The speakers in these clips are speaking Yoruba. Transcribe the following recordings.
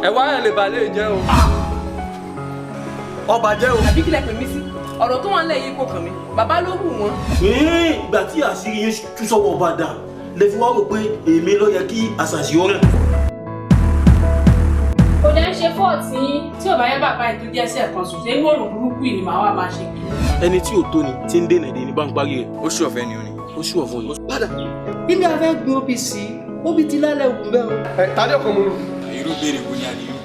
Ẹ wá, ẹ lè bà lè jẹ́ o. Ọba jẹ́ o. Àbí kílẹ̀ pè mí sí? Ọ̀rọ̀ tó wà nílẹ̀ yìí kò kàn mí, bàbá ló wù wọ́n. Ìgbà tí àṣírí yín tú sọ́wọ́ ọba dà lè fi wá rò pé èmi ló yẹ kí àṣàṣì ó rìn. Kò dẹ́ ń ṣe fault yín. Tí ò bá yẹ bàbá ètò jẹ́ ẹsẹ̀ kan sùn, ṣé inú òrùn burúkú yìí ni màá wá máa ṣe kiri? Ẹni tí ò tó ni tí ń dènà dé ní bá ń parí rẹ̀. Ó ṣù ọ̀fẹ́ ni o ní. Ó ṣù ọ̀fun ni. Padà. Ilé afẹ́ gbin OPC, obì ti lálẹ́ wù bẹ́ẹ̀ o. Ẹ tani ọkọ mu mi. Irú béèrè wo ni àníyàn?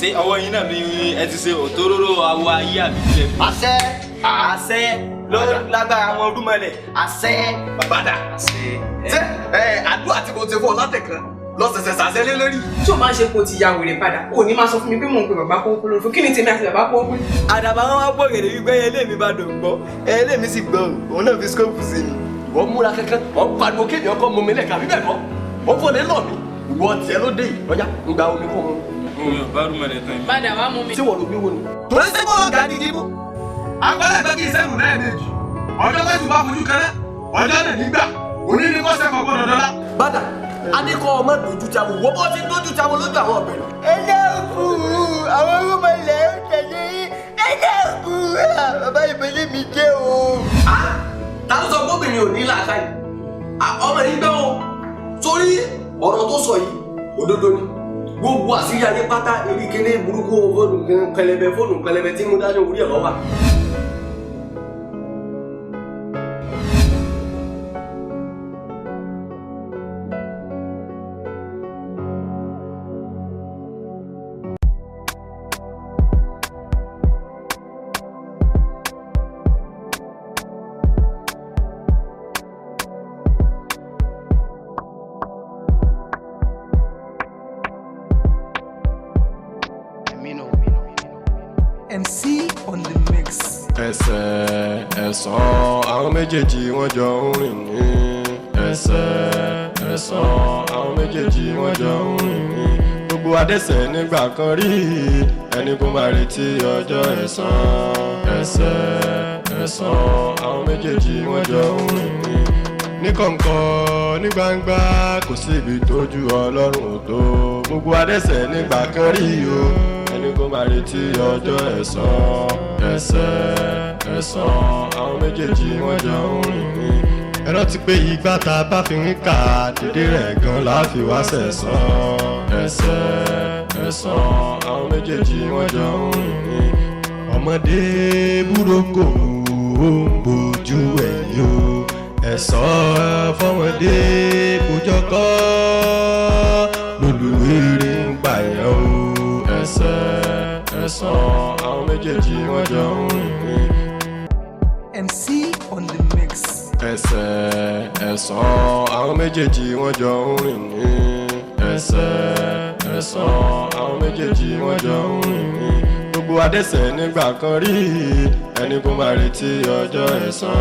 Ṣé ọwọ́ yín náà ni ẹ ti ṣe òtóróró awọ ayé àbí kílẹ̀ fi? Àṣẹ, àṣẹ ló lágbára àwọn ọdúnmọlẹ̀, àṣẹ. Bàbá dà. Ṣé ẹ àdúrà tí mo ti fún ọ látẹ̀kan lọ́sẹ̀sẹ̀ sàṣẹ lé lórí? Tí o máa ń ṣe kó ti ya wèrè padà, o ní máa sọ fún mi pé mò ń pe bàbá kókó lórí fún kí ni tèmi àti bàbá kókó. Àdàbà wọn wá pọ̀ gẹ̀dẹ̀ wípé ẹyẹlé mi bá dùn gbọ́, ẹyẹlé mi sì gbọ́ o, òun náà fi skóòpù sí ni. Ìwọ múra kankan, ọ pariwo kéde ọkọ mọ mi lẹ́ka, àbí bẹ́ẹ̀ kọ́? Ó fò lé lọ mi. Ìwọ tiẹ̀ ló dé yìí, ọjà ń gba omi kó mu. Mi ò bá rúmọlẹ̀ tán. Padà wá mú mi. Ṣé wọ́n ló gbé wo ni? Torí sí kò lọ́gàá ní ìdìbò. Agbálẹ̀ kí ìṣẹ́gun lẹ́ẹ̀mejì. Ọjọ́ tẹ́sù bá fojú kan náà, ọjọ́ náà nígbà òní ní kọ́sẹ̀ kọ̀ọ̀kan dọ̀dọ̀lá. Bàdà, a ní kọ́ ọmọ dojú ti àwọn òwò bọ́ ti dojú ti àwọn lójú àwọn ọ̀bẹ̀rẹ̀. Ẹ dákun, àwọn rúmọlẹ̀ ń tẹ̀lé yín. Ẹ dákun, bàbá ìbílẹ̀ mi jẹ́ o. Ta ló sọ pé obìnrin ò ní làákàyè? Ọmọ yìí gbọ́ o, torí ọ̀rọ̀ tó sọ yìí òdodo ni. Gbogbo àṣírí ayé pátá, eré kéde burúkú, fóònù pẹlẹbẹ, fóònù pẹlẹbẹ tí mo dá ní orí ẹ̀ lọ́wọ́. MC on the mix. Ẹsẹ̀ ẹ̀sán, àwọn méjèèjì wọ́n jọ ń rìn ní. Ẹsẹ̀ ẹ̀sán, àwọn méjèèjì wọ́n jọ ń rìn ní. Gbogbo adẹ́ṣẹ̀ nígbà kan rí, ẹni kó máa retí ọjọ́ ẹ̀san. Ẹsẹ̀ ẹ̀sán, àwọn méjèèjì wọ́n jọ ń rìn ní. Ní kọ̀ǹkọ̀, ní gbangba, kò síbi tójú Ọlọ́run ò tó. Gbogbo adẹ́ṣẹ̀ nígbà kan rí o, ẹni kó máa retí ọjọ́ ẹ̀san. Ẹsẹ̀ ẹ̀san, àwọn méjèèjì wọ́n jọ ń rìn ní. Ẹ rántí pé ìgbà tá a bá fi ń kà dédé rẹ̀ gan la fi wá sẹ̀san. Ẹsẹ̀ ẹ̀san, àwọn méjèèjì wọ́n jọ ń rìn ní. Ọmọdé búroko ó ń bojú ẹ̀yìn o, ẹ̀sọ́ fọmọdé bójọ́kọ́ lólùwérè ń pààyàn o. Ẹsẹ̀ ẹ̀san, àwọn méjèèjì wọ́n jọ ń rìn ní. MC on the mix. Ẹsẹ̀ ẹ̀sán, àwọn méjèèjì wọ́n jọ ń rìn ní. Ẹsẹ̀ ẹ̀sán, àwọn méjèèjì wọ́n jọ ń rìn ní. Gbogbo adẹ́ṣẹ̀ nígbà kan rí, ẹni kó máa retí ọjọ́ ẹ̀san.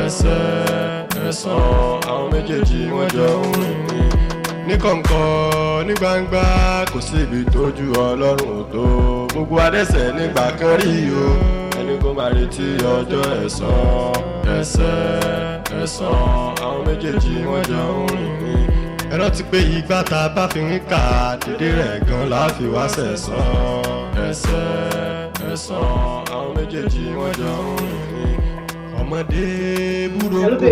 Ẹsẹ̀ ẹ̀sán, àwọn méjèèjì wọ́n jọ ń rìn ní. Ní kọ̀ǹkọ̀, ní gbangba, kò síbi tójú Ọlọ́run ò tó. Gbogbo adẹ́ṣẹ̀ nígbà kan rí o, ẹni kó máa retí ọjọ́ ẹ̀san. Ẹsẹ̀ ẹ̀san, àwọn méjèèjì wọ́n jọ ń rìn ní. Ẹ rántí pé ìgbà tá a bá fi ń kà dédé rẹ̀ gan la fi wá sẹ̀san. Ẹsẹ̀ ẹ̀san, àwọn méjèèjì wọ́n jọ ń rìn ní. Ọmọdé búroko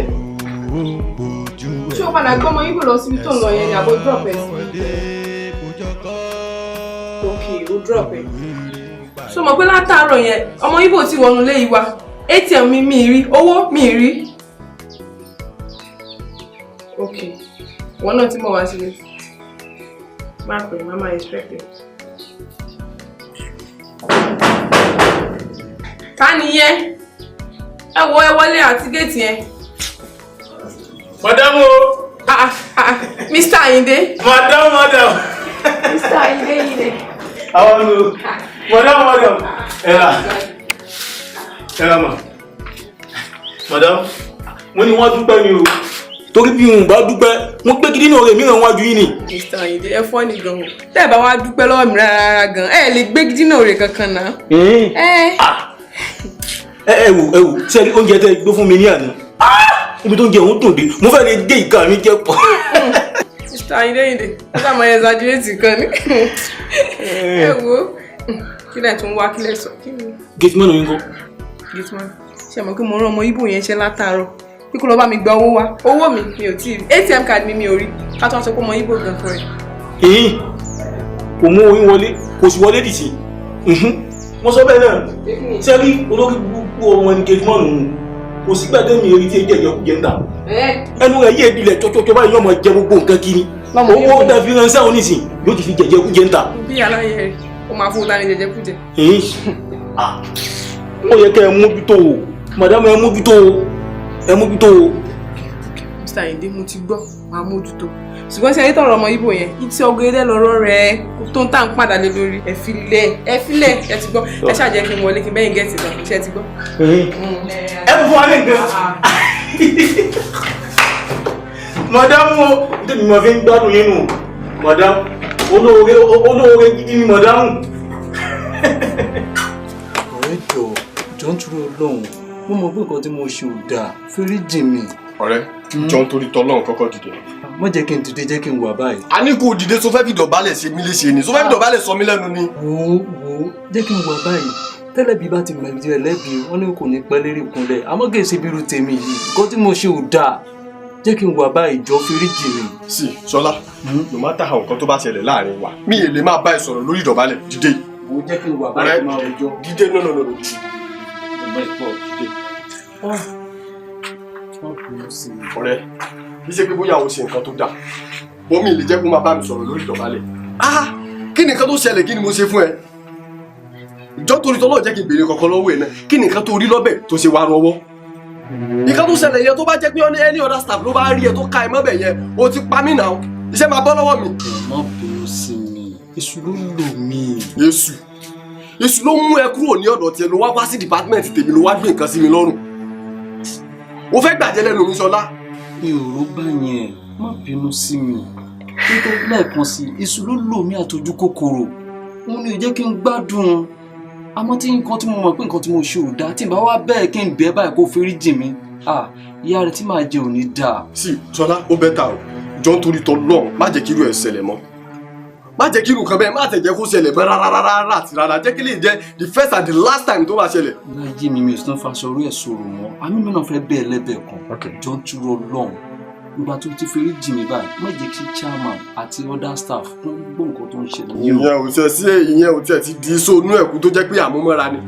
ó ń bojú ẹ̀. Ṣé o padà gbọ́ ọmọ Ibo lọ síbi tó ń lọ yẹn ni àbò drop ẹ̀ sí? Ok, o drop ẹ̀. Ṣé o mọ̀ pé látàárọ̀ yẹn ọmọ Ibo ti wọnú ilé yìí wá? ATM mi mi rí, owó mi rí. Ok, ìwọ náà tí mo wá sílé. Má pè, má má expect it. Ta nìyẹn? Ẹ wo, ẹ wọlé àti géètì yẹn. Madam o. Ah, ah, Mr. Ayinde. Madam, madam. Mr. Ayinde yìí. Àwọn ọ̀nà madam, madam. Ẹ ra. Ẹ ra mà. Madam, mo ní wọ́n dúpẹ́ ni o. Torí bí n bá dúpẹ́, mo gbé gidi náà rẹ̀ mìíràn wájú yín ni. Mr. Ayinde, ẹ fọ́ ni gan-an. Tẹ́ ẹ bá wá dúpẹ́ lọ́wọ́ mi rárá gan-an, ẹ lè gbé gidi náà rẹ̀ kankan náà. Ẹ Ẹ wò, ẹ wò, ṣé oúnjẹ tẹ́ gbé fún mi ní àná? Ibi tó ń jẹ òun dùn dé, mo fẹ́ lè gé ìka mi jẹ pọ̀. Mr. Ayinde, ó sá máa exaggerate kan ní. Ẹ wo, kí lẹ̀ tún wá, kí lẹ̀ sọ, kí ni? Gateman yín kọ́. Gateman, ṣe mọ̀ pé mo rán ọmọ Íbò yẹn ṣe látàárọ̀ pé kó lọ bá mi gba owó wá. Owó mi mi ò tíì rí, ATM card mi mi ò rí, ká tó wá sọ pé ọmọ Íbò gan fún rẹ̀. Èyí kò mú oyún wọlé, kò sì wọlé dìtì. Wọ́n sọ bẹ́ẹ̀ náà, ṣé rí olórí gbogbo ọmọ ní Gateman òun kò sí gbàdé mi èyí tí ẹ jẹ́ ìjẹkújẹ ń tà. Ẹnu rẹ̀ yé ìdílẹ̀ tọ́tọ́tọ́ báyìí yóò máa jẹ gbogbo nǹkan kiri. Owó tẹ fi ránṣẹ́ òun nísìn yóò ti fi jẹjẹkújẹ ń tà. Bí aláyẹ rẹ̀, ó máa fún un jẹjẹkújẹ. Ó yẹ kẹ́ ẹ mójútó o, madam, ẹ mójútó o, ẹ mójútó o. Mr. Ayinde, mo ti gbọ́, máa mójútó. Ṣùgbọ́n ṣe ayé tọrọ ọmọ Íbò yẹn, ìtì ọgẹdẹ lọ́rọ̀ rẹ̀ tó ń tà ń padà lé lórí. Ẹ filẹ̀, ẹ filẹ̀, ẹ ti gbọ́, ẹ ṣàjẹ́ kí n wọlé kí n bẹ́yìn gẹ̀ẹ́tì gan, ṣe ti gbọ́. Ẹ fún wa ní nǹkan. Madam o, nítorí mo fi ń gbádùn yín nù. Madam, olóore olóore gidi ni madam. Ọ̀rẹ́, jọ jọ ń túró lọ́hùn, mo mọ̀ pé nǹkan tí mo ṣe ò dáa, foríjì mi. Ọ̀rẹ́, jọ ń torí tọ́lọ́run, kọ́kọ́ dìde. Má jẹ́ kí n dìde, jẹ́ kí n wà báyìí. A ní kò dìde, sọ fẹ́ fi dọ̀bálẹ̀ ṣe mí léṣe ni? Sọ fẹ́ fi dọ̀bálẹ̀ sọ mí lẹ́nu ni? Wo wo, jẹ́ kí n wà báyìí. Tẹ́lẹ̀ bí bá ti mọ̀ ẹbí ẹlẹ́bi, wọ́n ní kò ní pẹ́ lérí ìkúnlẹ̀, àmọ́ kì í ṣe bírú tèmi yìí. Nǹkan tí mo ṣe ò dáa, jẹ́ kí n wà báyìí, jọ, foríjì mi. Sí, Ṣọlá, no matter how nǹkan tó bá ṣẹlẹ̀ láàrin wa, mi ì lè máa bá ẹ sọ̀rọ̀ lórí ìdọ̀bálẹ̀. Dìde. Wo, jẹ́ kí n wà báyìí, máa rojọ́. Dìde, no, no, no, no, dìde. Oh my God, dìde. Ọ̀rẹ́, kì í ṣe pé bóyá o ṣe nǹkan tó dáa bọ́, mi ì lè jẹ́ kó máa bá mi sọ̀rọ̀ lórí ìdọ̀bálẹ̀. Ah, kí ni nǹkan tó ṣẹlẹ̀? Kí ni mo ṣe fún ẹ? Ìjọ torí tọ́lọ́, jẹ́ kí n béèrè kankan lọ́wọ́ ẹ̀ náà. Kí ni nǹkan tó rí lọ́bẹ̀ tó ṣe wá rọwọ́? Nǹkan tó ṣẹlẹ̀ yẹn, tó bá jẹ́ pé any other staff ló bá rí ẹ tó ka ẹ mọ́bẹ̀ yẹn, o ti pa mí náà, iṣẹ́ máa bọ́ lọ́wọ́ mi. Ẹ má bínú sí mi, èṣù ló lò mí. Èṣù, èṣù ló mú ẹ kúrò ní ọ̀dọ̀ tiẹ̀, ló wá wá sí department tèmi, ló wá gbé nǹkan sí mi lọ́rùn. O fẹ́ gbàjẹ́ lẹ́nu mi, Ṣọlá. Mi ò rò bá yẹn, má bínú sí mi. Nítorí lẹ́ẹ̀kan sí, èṣù ló lò mí àtọjú kòkòrò, òun ni ò jẹ́ kí n gbádùn. Àmọ́ tí nǹkan tí mo mọ̀ pé nǹkan tí mo ṣe ò dáa, tí n bá wá bẹ́ẹ̀ kí n bẹ́ẹ̀ báyìí kó forí jì mí, ìyá rẹ̀ tí màá jẹ ò ní dáa. Sí, Ṣọlá, ó better o. Jọ ń torí tọlọ́run, má jẹ́ kí irú ẹ̀ ṣẹlẹ̀ mọ́. Má jẹ́ kí irú nǹkan bẹ́ẹ̀, má tẹ̀ jẹ́ kó ṣẹlẹ̀ mọ́ rárá rárá àti rárá. Jẹ́ kí lè jẹ́ the first and the last time tó máa ṣẹlẹ̀. Láyé mi, mi ò sì tún faṣọ orí ẹ̀ sọ̀rọ̀ mọ́. Àmì mi náà fẹ́ bẹ́ẹ̀ lẹ́bẹ̀ẹ́ kan. Jọ ń túrọ̀ lọ́hùn, ìgbà tó ti forí jì mí báyìí, má jẹ́ kí chairman àti other staff kún gbọ́ nǹkan tó ń ṣẹlẹ̀. Ìyẹn ò tiẹ̀ sí, ìyẹn ò tiẹ̀ ti di sóònú ẹ̀kú tó jẹ́ pé àmúmọ́ra ni.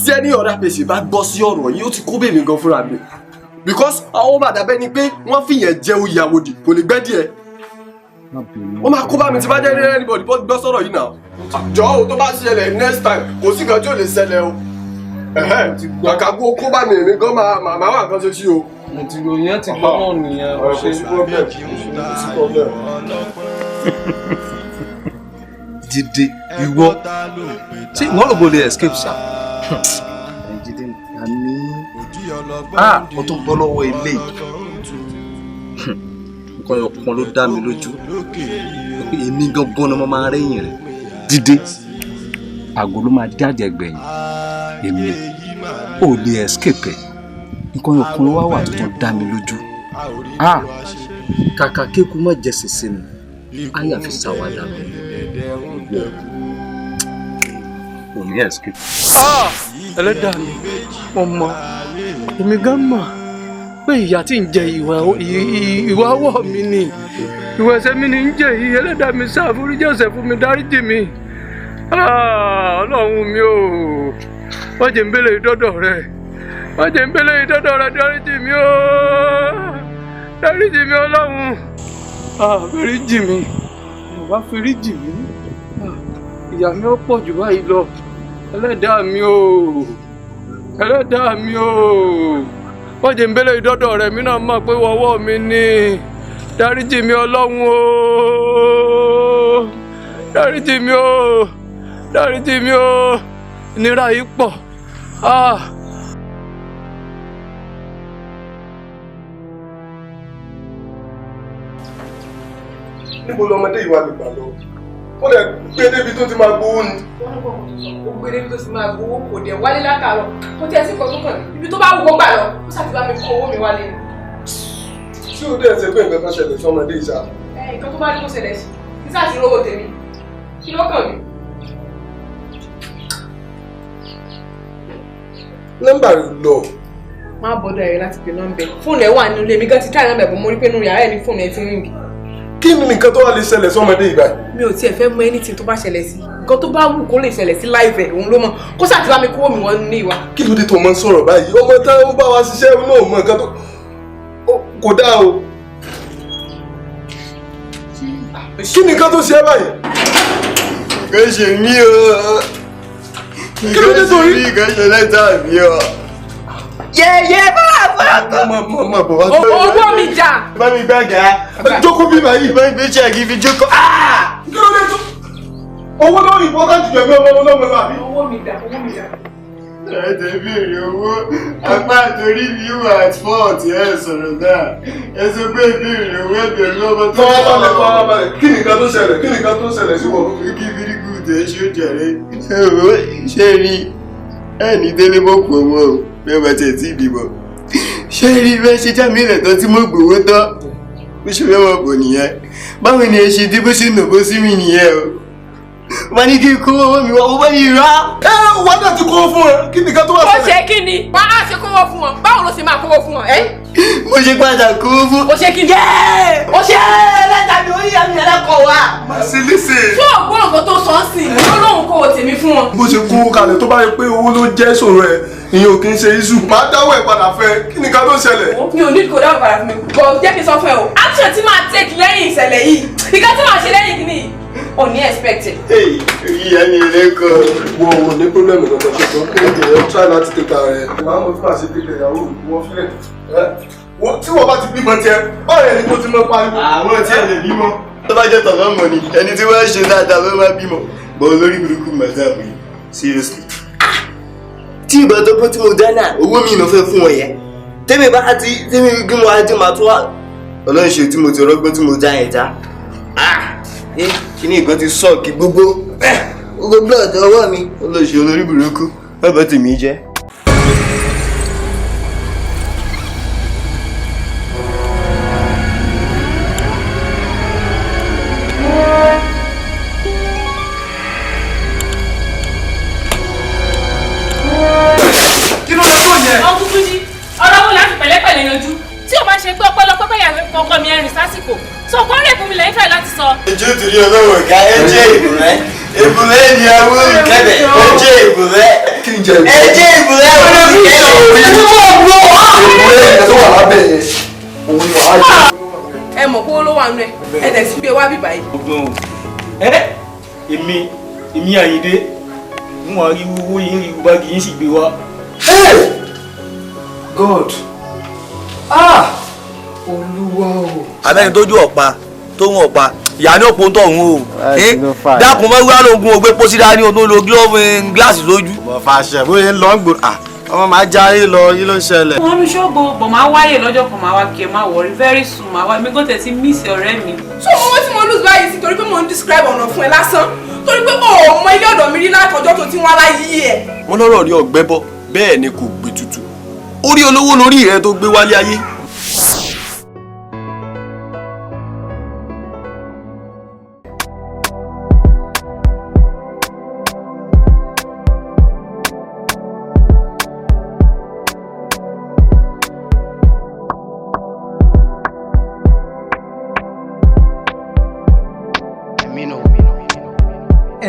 Tí ẹni ọ̀dà pèsè bá gbọ́ sí ọ̀rọ̀ yìí, ó ti kó bèmí gan fúnra mi, because àwọn máa dàbẹ́ ni pé wọ́n fìyẹn jẹ oyè àwòdì, kò lè gbẹ́ díẹ̀. Ó máa kó bá mi tí bá jẹ́ anybody gbọ́ sọ̀rọ̀ yìí náà. Jọ o, tó bá ṣẹlẹ̀ next time, kò sí nǹkan tí ò lè ṣẹlẹ̀ o. Kàkà kó kó bá mi, èmi gan máa wà nǹkan ṣe sí o. Mo ti ròyìn ẹ ti gbọ́ náà nìyẹn. Kò sí problem, kò sí problem. Jídé, ìwọ ṣé ìwọ ló lè escape ṣá? Jídé, àmì ah, mo tún bọ́ lọ́wọ́ ilé. Nǹkan ọ̀kan ló dá mi lójú pé èmi gangan ni mo máa rẹ́yìn rẹ̀. Jídé, àgọ́ ló máa jáde ẹgbẹ̀yìn, èmi ò lè escape ẹ̀. Nǹkan ọ̀kan ló wá wà tó tún dá mi lójú. Ah, kàkà kéku má jẹ sèse mi, àyà fi ṣàwádà mi, ò ní escape. Ah, ẹlẹ́dàá mi, mo mọ, èmi gan mọ̀ pé ìyà tí ń jẹ ìwà ọwọ́ mi ni, ìwà ẹ̀ṣẹ̀ mi ni ń jẹ yìí. Ẹlẹ́dàá mi, ṣàforíjì ẹ̀ṣẹ̀ fún mi, dáríjì mi. Ọlọ́run mi ò wọ́n jẹ́ ń bẹ́lẹ̀ ìdọ́dọ̀ rẹ̀, wọ́n jẹ́ ń bẹ́lẹ̀ ìdọ́dọ̀ rẹ̀. Dáríjì mi ó, dáríjì mi, Ọlọ́run. Foríjì mi, bàbá, foríjì mi. Ìyà mi ó pọ̀ jù báyìí lọ. Ẹlẹ́dàá mi ò, ẹlẹ́dàá mi ò, wọ́n jẹ́ ń bẹ́lẹ̀ ìdọ́dọ̀ rẹ̀. Mi náà mọ̀ pé ọwọ́ mi ni. Dáríjì mi, Ọlọ́run o, dáríjì mi o, dáríjì mi o. Ìnira yìí pọ̀. Ah. Níbo lọmọdé ìwà lè gbà lọ? Ó lè gbé débi tó ti máa gbowó ni. Ó gbé débi tó ti máa gbowó, kò dẹ̀ wálé látàárọ̀. Kò tiẹ̀ sí nǹkan tó kàn mí. Ibi tó bá wù kó gbà lọ, ó ṣàtìwá mi kó owó mi wálé ni. Ṣé o dẹ̀ ṣe pé nǹkan kan ṣẹlẹ̀ sọmọdé ìṣá? Nǹkan tó bá ní kó ṣẹlẹ̀ sí kí sáà ti rówó tèmi kí ló kàn mí. Nọ́mbà rẹ̀ lọ. Má bọ́dọ̀ ẹ̀rẹ́ láti pe nọ́mbẹ̀. Fóònù ẹ̀ wà nínú ilé mi gan ti try nọ́mbẹ̀ bọ̀ mo rí pé nínú yàrá ẹ̀ ní fóònù ẹ̀ ti ring. Kí ni nǹkan tó wà lè ṣẹlẹ̀ sọ́mọdé ìgbà yìí? Mi ò tiẹ̀ fẹ́ mọ anything tó bá ṣẹlẹ̀ sí. Nǹkan tó bá wù kó lè ṣẹlẹ̀ sí live ẹ̀ òun ló mọ̀. Kó ṣáà ti bá mi kówó mi wọ́n ní ìwà. Kí ló dé tó máa ń sọ̀rọ̀ báyìí? Ọmọ táwọn bá wa ṣiṣẹ́ náà mọ nǹkan tó kò dáa o. Kí ni nǹkan tó ṣe é báyìí? Kò ṣe mí o. Kí ló dé tó rí? Kò ṣe lẹ́tà mi o. Yẹ̀yẹ́ bá a fọ́. Má bọ̀ wá. Owó mi jà. Bá mi gbàgà. Jókòó bí báyìí. Bá mi gbé ṣẹ́ẹ̀kì fi jókòó. Kí ló dé tó? Owó náà important jù ẹ̀mí ọmọ ọlọ́mọ lọ àbí? Owó mi dà, owó mi dà. Ẹ tẹ béèrè owó, apá àtòrí mi wà at fault ẹ sọ̀rọ̀ náà. Ẹ sọ pé béèrè owó ẹgbẹ̀rún ọmọ tó Farabalẹ̀, farabalẹ̀, kí ni nǹkan tó ṣẹlẹ̀? Kí ni nǹkan tó ṣẹlẹ̀ sí wọn? Kí fírígù tẹ ṣé ó jẹ̀rẹ̀. Ẹ wò ó ṣé rí ẹni délé mọ́ pọ̀ mọ́ o, bẹ́ẹ̀ bá tiẹ̀ tí ì bímọ. Ṣé rí bẹ́ẹ̀ ṣe já mi ilẹ̀ tán tí mo gbowó tán? Bó ṣe fẹ́ mọ̀ bò nìyẹn. Báwo ni ẹ ṣe dé bó ṣe nà bó sí mi nìyẹn o? Wọ́n ní kí n kó owó mi wá, owó ní irọ́. Ẹ wọ́n náà ti kówó fún ẹ, kí nìkan tó wà Ó ṣẹlẹ̀? ṣe kí ni? Wà á ṣe kówó fún wọn. Báwo ló ṣe máa kówó fún wọn? Ẹ́ Mo ṣe padà kówó fún. Ó ṣe kí ni? Ó ṣe lẹ́tà mi orí àmì ẹlẹ́kọ̀ọ́ wa. Má ṣe léṣe. Ṣé ògbọ́n nǹkan tó sọ ń sìn? Ó lóun kówó tèmi fún wọn. Bó ṣe kówó kalẹ̀ tó bá rí pé owó ló jẹ́ ìṣòro ẹ̀, ìyẹn ò kí ń ṣe iṣu. Màá dáwọ́ ẹ̀ padà fẹ́, kí nìkan tó ṣẹlẹ̀? Mi ò ní kó dáhùn padà fún mi. Bọ̀ jẹ́ kí n sọ fún ẹ o. Action tí màá take lẹ́yìn ìṣẹ̀lẹ̀ yìí. Ìkan tí màá ṣe lẹ́yìn kìíní. Ò ní expect it. Orí àmì ẹlẹ́kọ̀ọ́. Wo ò ní problem kankan ṣe tán. Kí ni ẹ try láti take care rẹ̀? Màá mọ fún àṣẹ take care ìyàwó mi, wọ́n fílẹ̀. Tí wọ́n bá ti bímọ tiẹ̀, báwo ni kò ti mọ pariwo? Àwọn tí ẹ lè bímọ. Tó bá jẹ́ tọ̀nà mọ̀ ni, ẹni tí wọ́n ṣe dáadáa ló máa bímọ. Bọ̀ olórí burúkú màdàm yìí, seriously. Tí ìbọn tó pọ́n tí mo dáná, owó mi ìnáfẹ́ fún wọn yẹn. Tẹ́mi bá ti tẹ́mi gbé mo ajé màá tún wá. Ọlọ́run ṣe tí mo ti rọ́gbọ́n tí mo dá ẹ̀ dá. Kíní nǹkan ti sọ́ọ̀kì gbogbo. Gbogbo blood ọwọ́ mi. Ọlọ́run ṣe olórí burúkú, má bà tèmi jẹ́. Kí ló dé tó yẹn? Ọkùn Túnjí, ọ̀rọ̀ wo láti pẹ̀lẹ́pẹ̀lẹ́ yanjú? Tí o bá ṣe pé ọpẹ́lọpẹ́ pẹ̀yà ọkọ mi ẹ̀rìn sásìkò, tó kọ́ rẹ̀ fún mi lẹ́yìn fẹ́ láti sọ. Ẹjọ́ torí ọlọ́wọ̀ ká ẹjẹ́ ìbùrẹ́. Ìbùrẹ́ ni àwọn olùkẹ́bẹ̀. Ẹjẹ́ ìbùrẹ́. Kí n jẹ ìbùrẹ́? Ẹjẹ́ ìbùrẹ́ olùkẹ́bẹ̀. Ìbùrẹ́ yẹn tó wà lábẹ́ yẹn, òun ni wàá jẹ. Ẹ mọ̀ kówó ló wà nù ẹ̀. Ẹ dẹ̀ sí gbé wá bíbá yìí. Ọgbọ́n o. Ẹ èmi Àyìndé, ń wà rí owó yín rí báàgì yín sì gbé wá. God! Ah! Olúwa o! Abẹ́ni tójú ọ̀pá tó ń ọ̀pá ìyá ní òpó ń tọ̀ ń o. Dákun mọ́ wíwá lóògùn ògbé pósí dání o tó lo gíláàsì lójú. Bọ̀ fàṣẹ bóyá ń lọ ń gbòòrò à ọmọ máa já yín lọ yín ló ń ṣẹlẹ̀. Wọ́n ní ṣọ́ọ̀bù bọ̀ máa wáyè lọ́jọ́ kan máa wá kí ẹ máa wọ̀rí very soon máa wá mi kò tẹ̀ sí miss ọ̀rẹ́ mi. So owó tí mo lose báyìí sí torí pé mo ń describe ọ̀nà fún ẹ lásán. Torí pé o ò mọ ilé ọ̀dọ̀ mi rí látọjọ́ tó ti ń wá láyé ẹ̀. Wọ́n lọ́rọ̀ rí ọ̀gbẹ́ bọ́ bẹ́ẹ̀ ni kò gbé tutù. Orí olówó lórí rẹ tó gbé wálé ayé.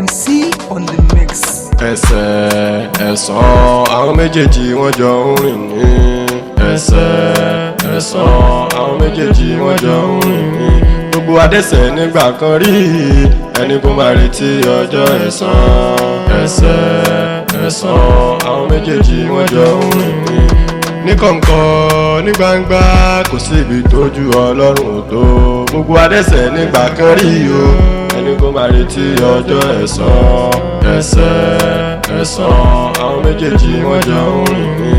MC on the mix. Ẹsẹ̀ ẹ̀sán àwọn méjèèjì wọ́n jọ ń rìn ní. Ẹsẹ̀ ẹ̀sán àwọn méjèèjì wọ́n jọ ń rìn ní. Gbogbo adẹ́ṣẹ̀ nígbà kan rí ẹni kó máa retí ọjọ́ ẹ̀san. Ẹsẹ̀ ẹ̀sán àwọn méjèèjì wọ́n jọ ń rìn ní. Ní kọ̀ǹkọ̀ ní gbangba kò síbi tójú Ọlọ́run ò tó. Gbogbo adẹ́ṣẹ̀ nígbà kan rí o ẹni kó máa retí ọjọ́ ẹ̀san. Ẹsẹ̀ ẹ̀sán àwọn méjèèjì wọ́n jọ ń rìn ní.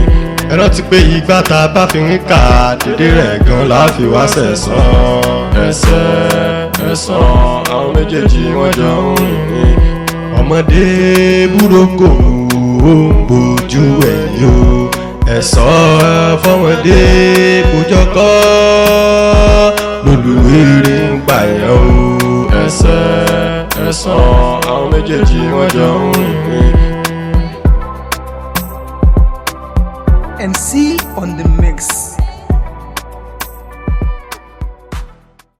Ẹ rántí pé ìgbà tá a bá fi ń kà dédé rẹ̀ gan la fi wá sẹ̀san. Ẹsẹ̀ ẹ̀sán àwọn méjèèjì wọ́n jọ ń rìn ní. Ọmọdé búroko ó ń bojú ẹ̀yìn o. Ẹ̀sán fọmọdé kò jọkọ́ lólùwéré ń pààyàn o. Ẹsẹ̀ ẹ̀sán àwọn méjèèjì wọ́n jọ ń rìn ní.